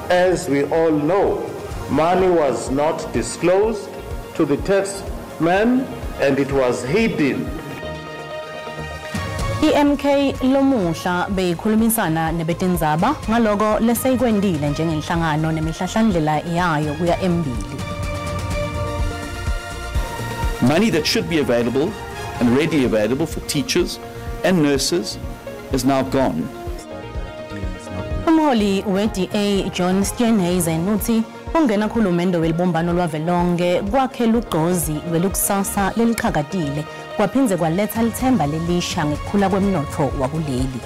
as we all know, money was not disclosed to the tax man and it was hidden. I-MK lomuhla beyikhulumisana nebetindzaba ngaloko leseyikwentile njengenhlangano nemihlahlandlela yayo kuya embili. Money that should be available and readily available for teachers and nurses is now gone. Umholi we-DA John Steenhuisen uthi ungena khulumende welibumbano lwavelonke kwakhe lugcozi lwelikusasa leliqhakatile kwaphindze kwaletha lithemba lelisha ngekukhula kwemnotfo wakuleli.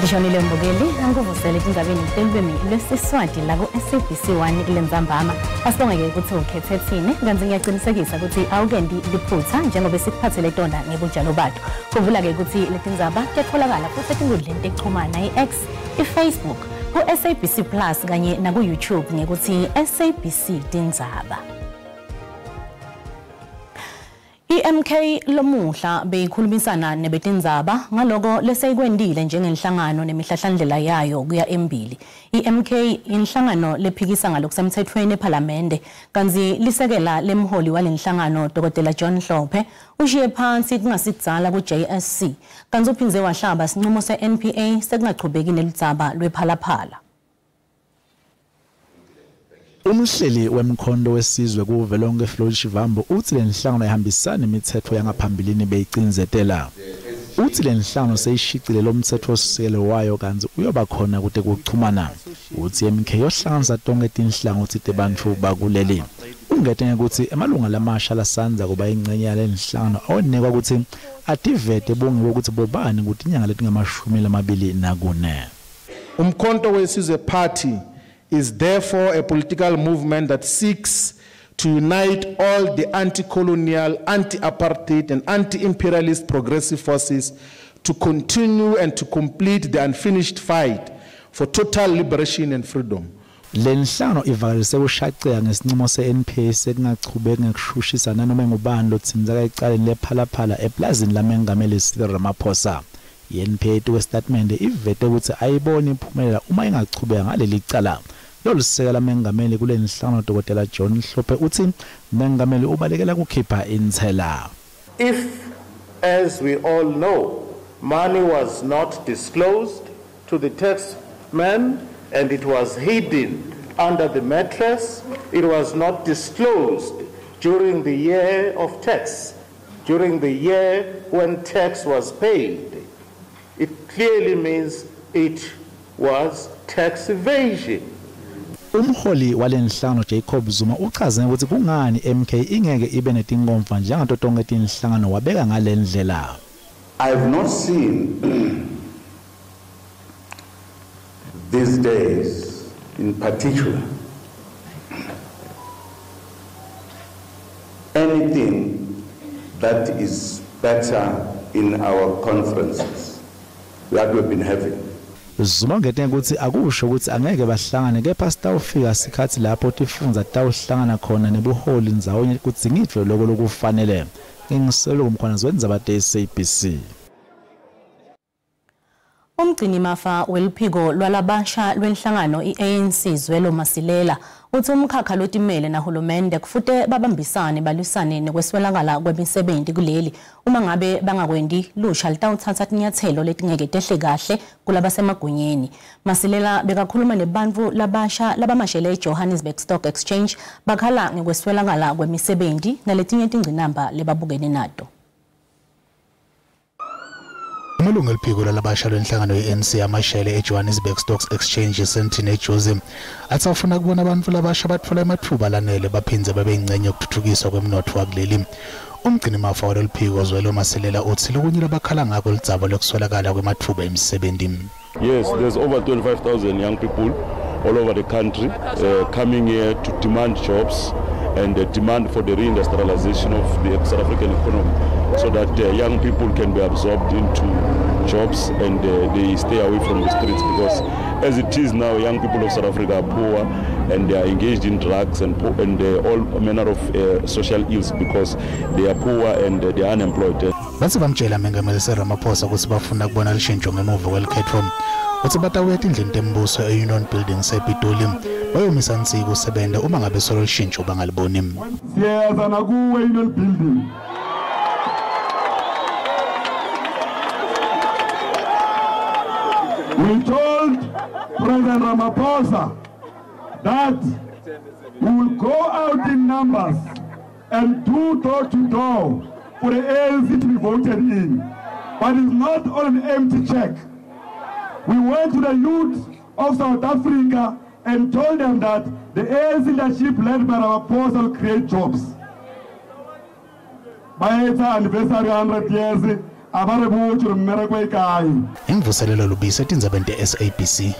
Lishonile mbukeli, angikuvusele etindzabeni telulwimi lwesiSwati la ku-SABC 1 kule ntsambama. Asibonge-ke ukuthi ukhethe thine, kanti ngiyaqinisekisa ukuthi awukendi liphutha njengoba sikuphathele tona ngebunjalo bato. Khumbula-ke ukuthi letindzaba tiyatholakala futhi etinkundleni tekuchumana i-X, i-Facebook, ku-SABC Plus kanye naku-YouTube ngekuthi SABC Tindzaba. I-MK lomuhla beyikhulumisana nebetindzaba ngaloko leseyikwentile njengenhlangano nemihlahlandlela yayo kuya embili. I-MK inhlangano lephikisa ngalokusemthethweni ephalamende kantsi lisekela lemholi walenhlangano Dr. John Hlophe ushiye phansi kungasikudzala ku-JSC kantsi uphindze wahlaba sinqumo se-NPA sekungachubeki neludzaba lwePhalaphala. Umhleli wemkhondo wesizwe kuvelonke Floyd Shivambu uthi lenhlangano ihambisana nemithetho yangaphambilini beyicindzetela. Uthi lenhlangano seyishicile lo mthetho-sisekelo wayo kantsi uyoba khona kute kuchumana. Uthi MK yohlanganisa tonke tinhlangothi tebantfu bakuleli. Ungete ngekuthi emalunga lamasha lasandza kuba ingcenye yalenhlangano awonikwa ukuthi ativete bungiwe ukuthi bobani kutinyanga letingama-24. Umkhonto weSizwe Party is therefore a political movement that seeks to unite all the anti-colonial, anti-apartheid and anti-imperialist progressive forces to continue and to complete the unfinished fight for total liberation and freedom. Lenhlangano ivakalise kushaceka ngesinqumo se-NPA sekungachubeki ngekushushisa nanoma ngubani lotsintseka ecaleni lePhalaphala eplazini lamengameli Cyril Ramaphosa. I-NPA kwestatimende ivete ukuthi ayiboni imphumelela uma ingachubeka ngaleli cala. Lolusekela mengameli kule nhlangano Dr. John Hlophe uthi mengameli ubalekela kukhipha intsela. If, as we all know, money was not disclosed to the tax man and it was hidden under the mattress, it was not disclosed during the year of tax, during the year when tax was paid. It clearly means it was tax evasion. Umholi walenhlangano Jacob Zuma uchaze ukuthi kungani MK ingeke ibe netinkomfa njengato tonke tinhlangano wabeka ngalendlela. I have not seen these days in particular anything that is better in our conferences that we've been having. Zuma ngete ukuthi akusho ukuthi angeke bahlangane kepha sitawufika sikhathi lapho tifundza tawuhlangana khona nebuholi ndzawonye kudzingidvwe lokho lokufanele. Ngingiselo kumkhwanazi wendzaba SABC. Umgcinimafa weliphiko lwalabasha lwenhlangano i-ANC Zwelo Masilela uthi umkhakha lotimele nahulumende kufute babambisane balwisane nekweswelakala kwemisebenzi kuleli uma ngabe bangakwendi lusha litawuthatha tinyathelo letingeke tehle kahle kulabasemagunyeni. Masilela bekakhuluma nebantfu labasha labamashele eJohannesburg Stock Exchange bakhala ngekweswelakala kwemisebenzi naletinye tingcinamba lebabukene nato. Amalungu eliphiko lalabasha lwenhlangano ye-ANC amashele eJohannesburg Stock Exchange eSandton eJozi athi afuna kubona abantu labasha batfola ematfuba lanele baphindze babe yingcenye yokuthuthukiswa kwemnotfo wakuleli. Umgcinimafa walolu phiko Zwelo Masilela uthi lokunye labakhala ngako ludzaba lwekuswelakala kwematfuba emisebenti. Yes, there's over 25,000 young people all over the country coming here to demand jobs and demand for the reindustrialization of the South African economy so that young people can be absorbed into jobs and they stay away from the streets, because as it is now, young people of South Africa are poor and they are engaged in drugs and all manner of social ills because they are poor and they are unemployed. Bathi bamtshela Mengameli Cyril Ramaphosa ukuthi bafuna kubona lishintsho ngemuva kwelikhetho. Utsi batawuya etindlini tembuso e-Union Buildings ePitoli bayomisa nsiki kusebenta uma ngabe solo lishintsho bangaliboni. Siyeza nakuwe Union Building. We told President Ramaphosa that we will go out in numbers and do door to door for the ANC to be voted in. But it's not on an empty check. We went to the youth of South Africa and told them that the ANC leadership led by Ramaphosa will create jobs. By its anniversary 100 years, Imvuselelo Lubisi etindzabeni te-SABC.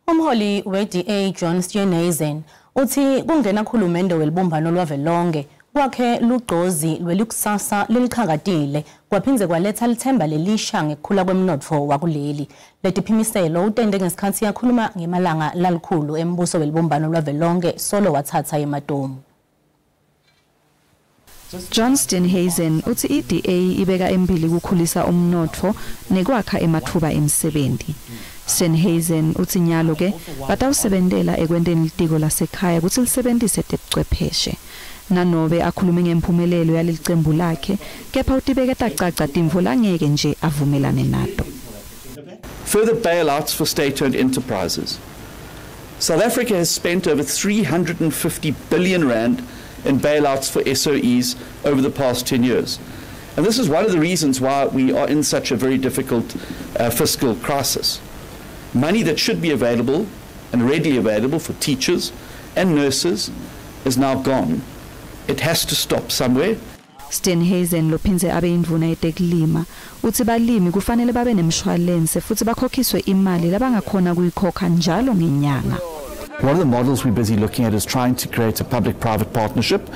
Umholi we-DA John Steenhuisen uthi kungena khulumende welibumbano lwavelonke kwakhe lugcozi lwelikusasa lelichakatile kwaphindze kwaletha lithemba lelisha ngekukhula kwemnotfo wakuleli. Letiphimiselo utende ngesikhathi yakhuluma ngemalanga lalikhulu embuso welibumbano lwavelonke solo wathatha ematomu. John Steenhuisen uthi iDA ibeka embili kukhulisa umnotfo nekwakha ematfuba emsebenti. Steenhuisen uthi nyalo ke batawusebentela ekwenteni litiko lasekhaya kutsi lisebentise tebuchwepheshe. Nanobe akhulume ngemphumelelo yalelicembu lakhe, kepha utibeke tacaca tintfo langeke nje avumelane nato. Further bailouts for state-owned enterprises. South Africa has spent over 350 billion rand in bailouts for SOEs over the past 10 years. And this is one of the reasons why we are in such a very difficult fiscal crisis. Money that should be available and readily available for teachers and nurses is now gone. It has to stop somewhere. Steenhuisen lophindze abe indvuna yetekulima utsi balimi kufanele babe nemshwalense futsi bakhokhiswe imali labangakhona kuyikhokha njalo ngenyanga. One of the models we're busy looking at is trying to create a public-private partnership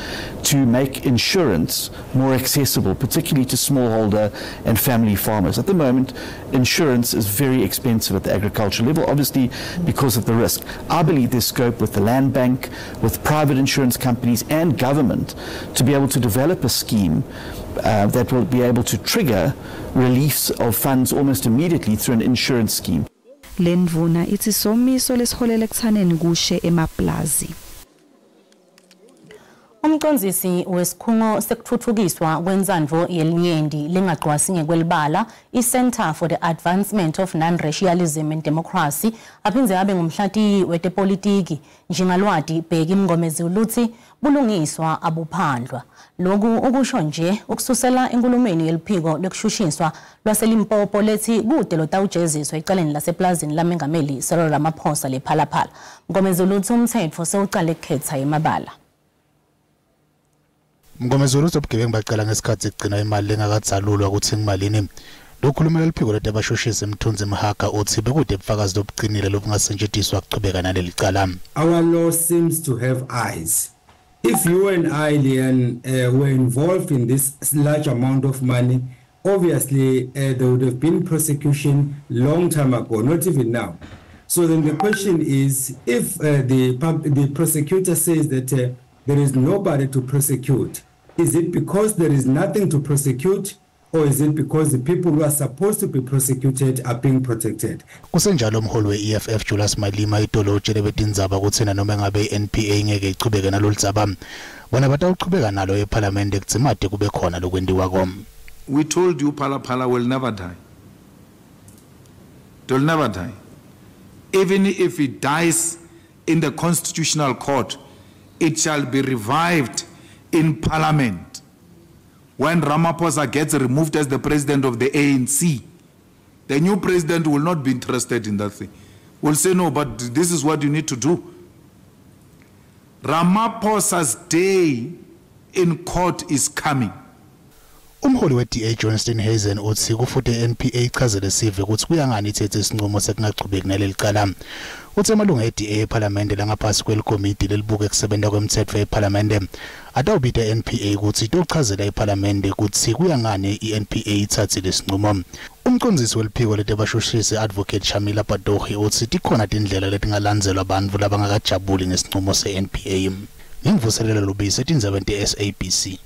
to make insurance more accessible, particularly to smallholder and family farmers. At the moment, insurance is very expensive at the agricultural level, obviously because of the risk. I believe there's scope with the land bank, with private insurance companies and government to be able to develop a scheme that will be able to trigger release of funds almost immediately through an insurance scheme. Lendvuna ithi somiso lesiholela ekuthaneni kushe emaplazi. Umqondisi wesikhungo sekuthuthukiswa kwenzandvo yelinyenti lengagcwasi ngekwelibala i-Center for the Advancement of Non-Racialism and Democracy aphindze abe ngumhlati wetepolitiki Njingalwati Bheki Mngomezulu utsi bulungiswa abuphandlwa. Lokhu ukusho nje ukususela enkulumeni yeliphiko lekushushiswa lwaseLimpopo lethi kude lotawujeziswa ecaleni laseplazini lamengameli Cyril Ramaphosa lePhalaphala. Mngomezulu utsi umthetho sewucale kukhetha emabala. Mngomezulu uthi ubugebengu baqala ngesikhathi kugcina imali lengakadzalulwa kutsi ngimalini. Lokhulumela liphiko letebashushisi Mthunzi Mhaga uthi bekude ubufakazi lobuqinile lobungasetshenziswa kuchubeka naleli cala. Our law seems to have eyes. If you and I, Leon, were involved in this large amount of money, obviously there would have been prosecution long time ago, not even now. So then the question is, if the prosecutor says that there is nobody to prosecute, is it because there is nothing to prosecute, or is it because the people who are supposed to be prosecuted are being protected? Kusenjalo umholi we-EFF Julius Malema itolo utshele betindzaba kutsi noma ngabe i-NPA ngeke ichubeke nalolu dzaba, bona batawuchubeka nalo ePhalamende kudzimate kube khona lokwentiwako. We told you Phala Phala will never die. It will never die. Even if it dies in the Constitutional Court, it shall be revived in Parliament. When Ramaphosa gets removed as the president of the ANC, the new president will not be interested in that thing. Will say, no, but this is what you need to do. Ramaphosa's day in court is coming. Umholi we-DA John Steenhuisen utsi kufute i-NPA ichazele sive kutsi kuya ngani ithethe isinqumo sekungachubeki naleli cala. Utsi emalunga e-DA ephalamende langaphasi kwelikomidi lelibuka kusebenta kwemtsetfo ephalamende atawubita i-NPA kutsi itochazela iphalamende kutsi kuya ngani i-NPA ithatsile isinqumo. Umcondzisi weliphiko letebashushisi Advocate Shamila Batohi utsi tikhona tindlela letingalandzelwa bantfu labangakajabuli ngesinqumo se-NPA. Ngimvuselela Lubisi etindzabeni te-SABC.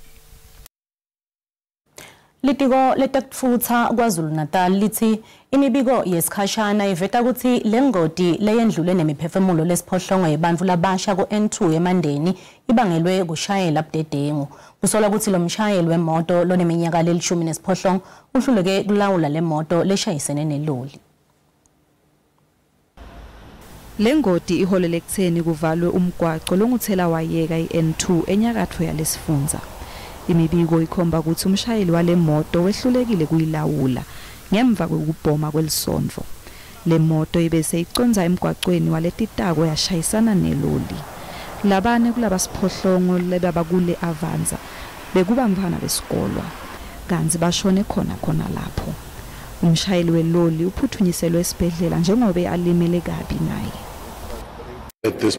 Litiko letekutfutsa KwaZulu-Natal litsi imibiko yesikhashana iveta kutsi lengoti leyendlule nemiphefumulo lesiphohlongo yebantfu labasha ku-N2 eMandeni ibangelwe kushayela budedengu. Kusolwa kutsi lo mshayeli wemoto loneminyaka lelishumi nesiphohlongo uhluleke kulawula lemoto leshayisene neloli. Lengoti iholele ekutseni kuvalwe umgwaco longuthela wayeka i-N2 enyakatfo yalesifundza. Imibiko ikhomba kutsi umshayeli wale moto wehlulekile kuyilawula ngemva kwekubhoma kwelisondvo. Le moto ibese icondza emgwacweni waletitako yashayisana neloli. Labane kulabasiphohlongo lebabakule Avanza bekubantfwana besikolwa, kantsi bashone khona khona lapho. Umshayeli weloli uphuthunyiselwe esibhedlela njengobe alimele kabi naye. At this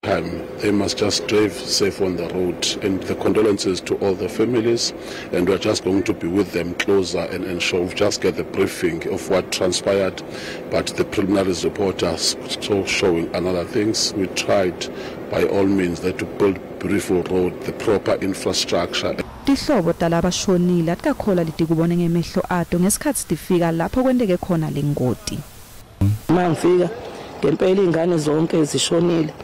time, they must just drive safe on the road, and the condolences to all the families, and we're just going to be with them closer and ensure we've just get the briefing of what transpired, but the preliminary report are still showing another things. We tried by all means that to build beautiful road, the proper infrastructure. Tihlobo talabashonile atikakholwa letikubone ngemehlo ato ngesikhatsi tifika lapho kwenteke khona lengoti. Mangifika ngempela ingane zonke zishonile,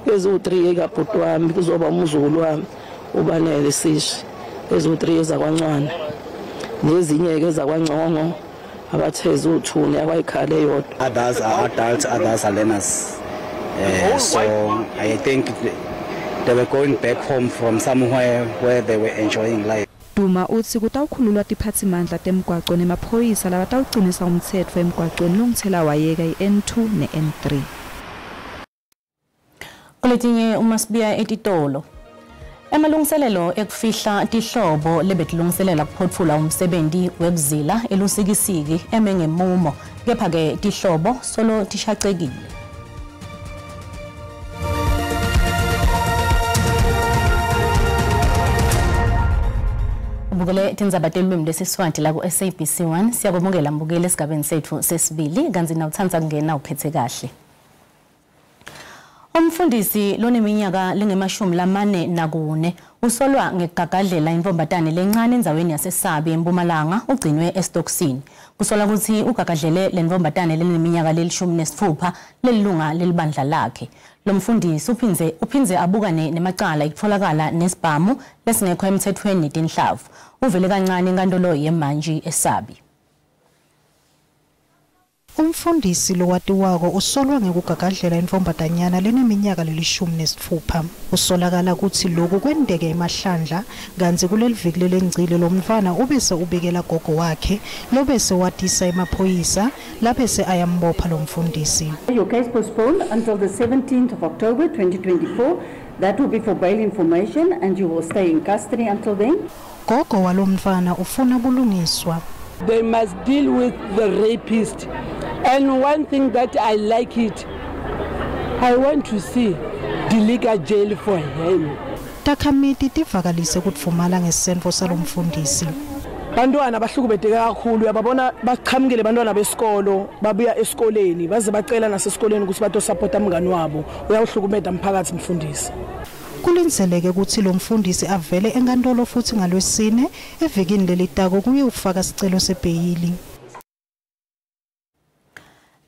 eziwu-3 ekabhuti wami kuzoba umzukulu wami ubanele sishi, eziwu-3 ezakwancwane nezinye-ke ezakwaNgcongo abathe eziwu-2 neyakwayikhale eyodwa. Others are adults, others are learners. So I think they were going back home from somewhere where they were enjoying life. Duma utsi kutawukhululwa tiphatsimandla temgwaco nemaphoyisa labatawucinisa umtsetfo emgwacweni longithela wayeka i-N2 ne-N3. Kuletinye uma sibuya etitolo. Emalungiselelo ekufihla tihlobo lebetilungiselela kuphotfula umsebenti wekuzila eLusikisiki eme ngemumo, kepha-ke tihlobo solo tishacekile. Ubukele tindzaba telulwimi lwesiSwati la ku-SABC 1. Siyakwemukela mbukeli esigabeni setfu sesibili, kantsi nawutsandza kungena ukhethe kahle. Umfundisi loneminyaka lengemashumi 44 usolwa ngekugagadlela intfombatane lencane endzaweni yaseSabi eMpumalanga ugcinwe esitokisini. Kusolwa kutsi ugagadlele lentfombatane leneminyaka lelishumi nesitfupha lelilunga lelibandla lakhe. Lo mfundisi uphindze abukane nemacala ekutfolakala nesibhamu lesingekho emtsetfweni netinhlavu. Uvele kancane enkantolo yemantji eSabi. Umfundisi lowatiwako usolwa ngekugagadlela intfombatanyana leneminyaka lelishumi nesitfupha. Usolakala kutsi loku kwenteke emahlandla, kantsi kuleli viki lelengcile lo mntfwana ubese ubikela gogo wakhe lobese watisa emaphoyisa labese ayambopha lo mfundisi. Your case postponed until the 17th of October 2024. That will be for bail information and you will stay in custody until then. Gogo walomntfwana ufuna bulungiswa. They must deal with the rapist. And one thing that I like it, I want to see Dilika jail for him. Takhamiti tivakalise kudvumala ngesento salomfundisi. Bantwana bahlukubeteke kakhulu, uyababona bachamukile bantwana besikolo, babuya esikoleni baze bacela nasesikoleni ukuthi batosapota mngani wabo. Uyawuhlukumeta mphakathi mfundisi. Kulindzeleke kutsi lo mfundisi avele enkantolo futsi ngalwesine evikini lelitako kuyewufaka sicelo sebheyili.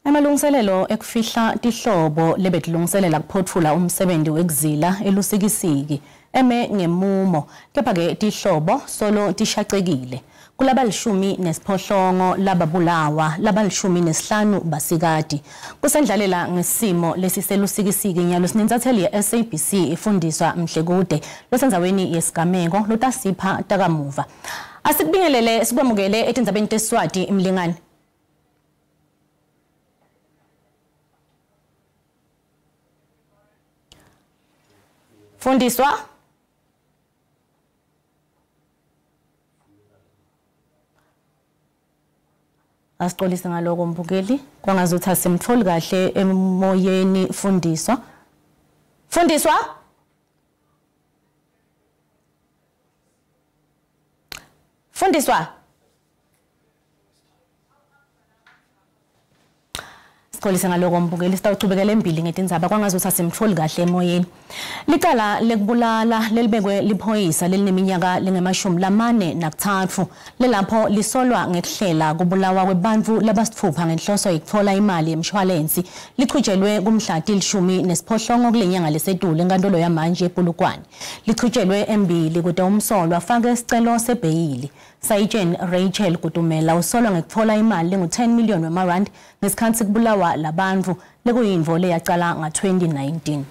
Emalungiselelo ekufihla tihlobo lebetilungiselela kuphotfula umsebenti wekuzila eLusikisiki eme ngemumo, kepha-ke tihlobo solo tishacekile. Kulabalishumi nesiphohlongo lababulawa, labalishumi nesihlanu basikati. Kusendlalela ngesimo lesiseLusikisiki nyalo sinentsatsheli ye-SABC ifundiswa Mhlekude losendzaweni yesigameko lotasipha takamuva. Asikubingelele sikwemukele etindzabeni tesiswati imlingane. Fundiswa, asixolise ngaloko mbukeli, kwangazuthi asimtholi kahle emoyeni. Fundiswa, Fundiswa, Fundiswa. Asicolise ngaloko mbukeli, sitawuchubekela embili ngetindzaba kwangazuthi asimtfoli kahle emoyeni. Licala lekubulala lelibekwe liphoyisa lelineminyaka lengemashumi 43 lelapho lisolwa ngekuhlela kubulawa kwebantfu labasitfupha ngenhloso yekutfola imali yemshwalensi lichutshelwe kumhla ti-18 kulenyanga lesetulu enkantolo yamanje ePolokwane. Lichutshelwe embili kute umsolwa afake sicelo sebheyili. Sayitsheni Rachel Kutumela usolwa ngekutfola imali lengu-10 million wemarandi ngesikhatsi kubulawa labantfu lekuyintfo leyacala nga-2019.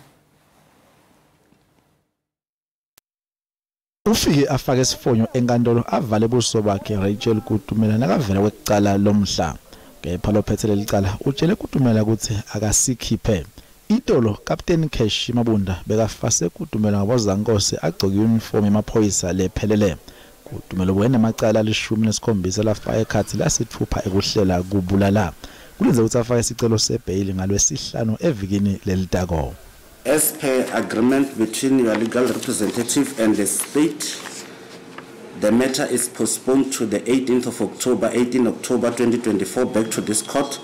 Ufike afake isifonyo enkantolo avale buso bakhe Rachel Kutumela nakavela kwekucala lomhla. Kepha lophethe lelicala utshele Kutumela kutsi akasikhiphe. Itolo Captain Cash Mabunda bekafase Kutumela ngabozankosi agcoke uniform yemaphoyisa lephelele. Kutumela ubenamacala ali-17 lafaka ekhatsi lasitfupha ekuhlela kubulala. Kulindze kutsi afake sicelo sebheyili ngalwesihlanu evikini lelitako. As per agreement between your legal representative and the state, the matter is postponed to the 18th of October, 18 October 2024, back to this court,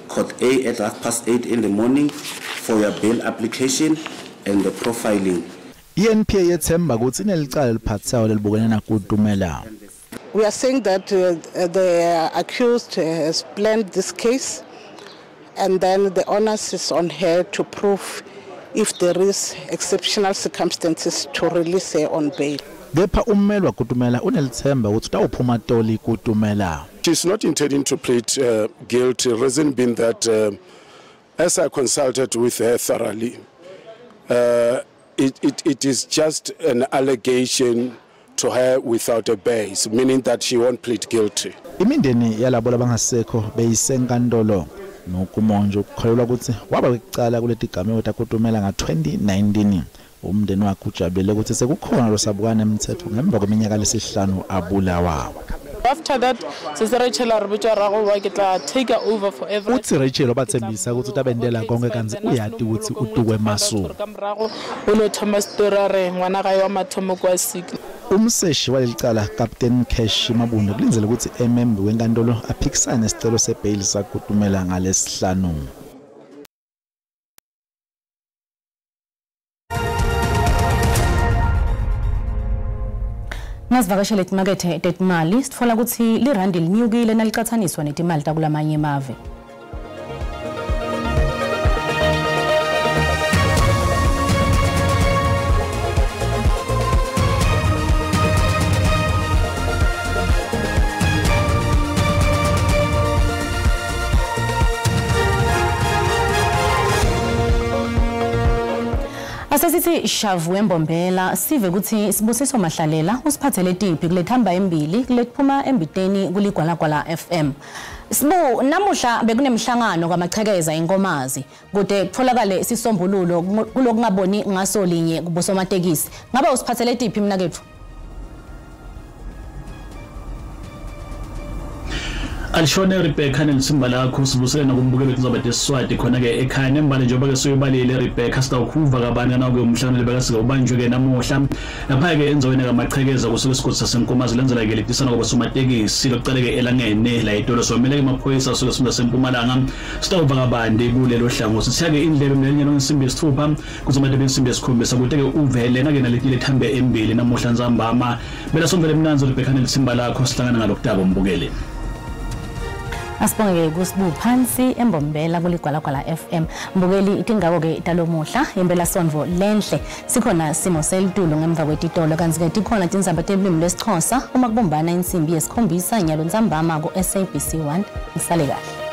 Court A at 8:30 in the morning for your bail application and the profiling. I-NPA yethemba kutsi inelicala leliphatsayo lelibukene naKutumela. We are saying that the accused has planned this case, and then the onus is on her to prove if there is exceptional circumstances to release her on bail. Kepha ummeli waKutumela unelithemba kutsi utawuphuma toli Kutumela. She's not intending to plead guilty, reason being that as I consulted with her thoroughly, it is just an allegation to her without a base, meaning that she won't plead guilty. Imindeni yalabo labangasekho beyisenkantolo nokumonje ukukholelwa kutsi waba kwekucala kuletigameko taKutumela nga-2019. Umndeni wakhe ujabulele kutsi sekukhona losabukana nemtsetfo ngemva kweminyaka lesihlanu abulawa. After that, sisi Rachel a re botša rago wa ke tla take over forever. Utsi Rachel wabatsembisa kutsi utabentela konke kantsi uyati kutsi utukwe masu. Ka morago o no thoma story a re ngwana gae wa mathomo kwa sick. Umseshi walelicala Captain Cash Mabunda kulindzele kutsi emembi wenkantolo aphikisane nesicelo sebheyili saKutumela ngalesihlanu. Nasivakashele timakethe tetimali sitfola kutsi lirandi linyukile nalicatsaniswa netimali takulamanye emave. Asesithi shavu embombela sive kutsi Sibusiso Mahlalela usiphathele tiphi kulethamba embili kulekuphuma embiteni kuligwalagwala FM. Sibu, namuhla bekunemhlangano kwaMachekeza inkomazi kude kutholakale sisombululo kulokungaboni ngaso linye kubosomatekisi. Ngabe usiphathele tiphi mnaketfu? Alishone Rebecca nelithimba lakho sibusele nokumbukela kuzoba desiswati khona ke ekhaya nembale njengoba ke soyibalile Rebecca sitawukhuva kabani na ke umhlangano lebekasike ubanjwe ke namuhla lapha ke endzaweni kaMachekeza kusuke isigodi saseNkomazi lenzela ke letisana kwabosomatekisi lokucala ke elangene la itolo somele ke maphoyisa asuke sifunda sempumalanga sitawuva kabandi kulelo hlangothi siyake indlebe mlelinye ngensimbi yesithupha kuzoba insimbi yesikhombisa kude ke uvele na ke naletile thambe embili namuhla ntsambama bela somvele mnanzi Rebecca nelithimba lakho sihlangana ngalokudaba umbukeli. Asibonge kusibu phansi embombela kuligwalagwala FM. Mbukeli itingako ke talomuhla impela sondvo lenhle sikhona simo selitulo ngemva kwetitolo kantsi ke tikhona tindzaba telulwimi lwesiXhosa uma kubumbana insimbi yesikhombisa nyalo ntsambama ku SABC 1. Ngisale kahle.